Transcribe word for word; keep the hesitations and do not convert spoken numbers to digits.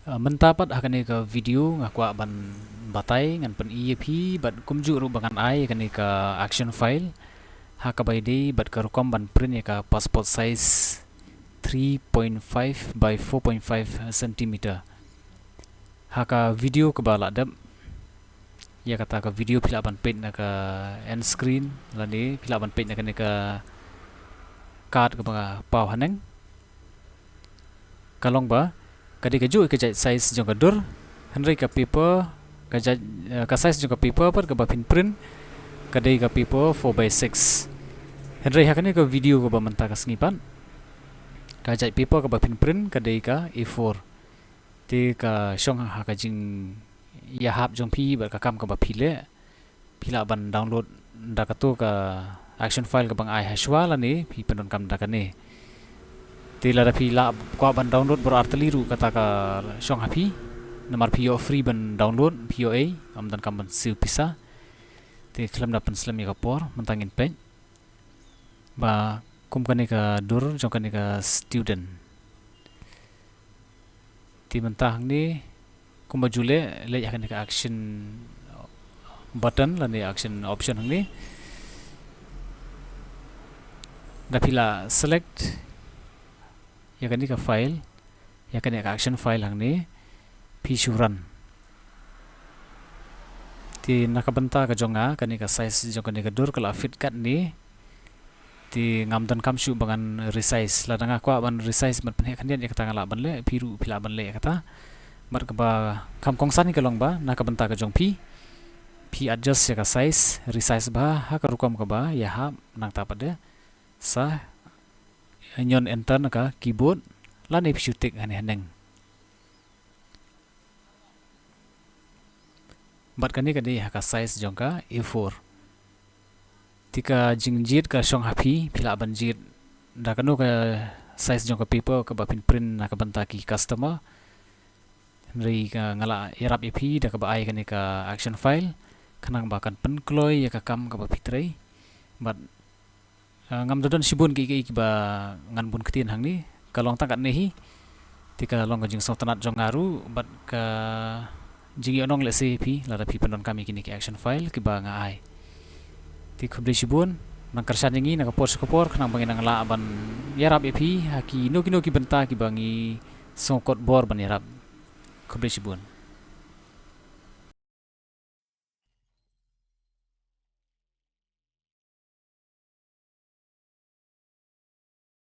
Uh, mynta pat ha kane ka video nga kwah ban batai, ngan pyni ïa phi bad kumjuh ruh ba ngan ai ïa kane ka action file ha kaba ïadei bad ka rukom ban print ïa ka passport size three point five by four point five centimeter. Ha ka video kaba la dep, ïa kata ka video phi lah ban peit na ka end screen lane phi lah ban peit na kane ka card kaba nga paw haneng. Ka long ba ka dei kajuh ka jait size jong ka dur, hynrei ka paper, ka jait, eh, ka size jong ka paper pat kaba phin print ka dei ka paper four by six. Hynrei ha kane ka video kaba mynta ka sngi pat, ka jait paper kaba phin print ka dei ka A four. Te ka shong ha ka jingïahap jong phi bad ka kam kaba phi leh. Phi lah ban download da kato ka action file kaba nga ai ha shuwa lane phi pyndonkam da kane. Te lada phi lah kwah ban download baroh artylli ruh kata ka shong ha phi. Namar phi ïoh free ban download, phi ïoh ei, ym donkam ban siew pisa. Te khlem da pynslem ïa ka por, mynta ngin peit ba kum kane ka dur jong kane ka student. Te mynta hangne kumba ju leh, leit ha kane ka action button lane action option hangne. Da phi la select ïa kane ka file, ïa kane ka action file hangne, phi shu run. Te na ka bynta ka jong nga, kane ka size jong kane ka dur ka la fit katne. Te ngam donkam shuh ba ngan resize. Lada nga kwah ban resize ban pynheh khyndiat, ïa kata nga lah ban leh, phi ruh phi lah ban leh ïa kata. Bad kaba kham kongsan hi ka long ba na ka bynta ka jong phi, phi adjust ïa ka size, resize bha ha ka rukom kaba ïahap, nangta pat de sa ñion enter na ka keyboard lane phi shu tick hangne haneng. Bad kane ka dei ha ka size jong ka A four. Te ka jingjied ka shong ha phi, phi lah ban jied da kano ka size jong ka paper kaba phin print na ka bynta ki customer. Hynrei ka nga la ïarap ïa phi da kaba ai kane ka action file khnang ba kan pynkloi ïa ka kam kaba phi trei. Bad Ah, ngam da don shibun kiei kiei kiba ngan bun ktien hangne. Ka long tang katne hi. Te ka long ka jingsngewtynnat jong nga ruh bad ka jingïohnong lehse phi lada phi pyndonkam ïa kine ki action file kiba nga ai. Te khublei shibun, nang kyrshan ïa ngi na ka por sha ka por khnang ba ngin nang lah ban ïarap ïa phi ha kino kino ki bynta kiba ngi sngewkot bor ban ïarap. Khublei shibun.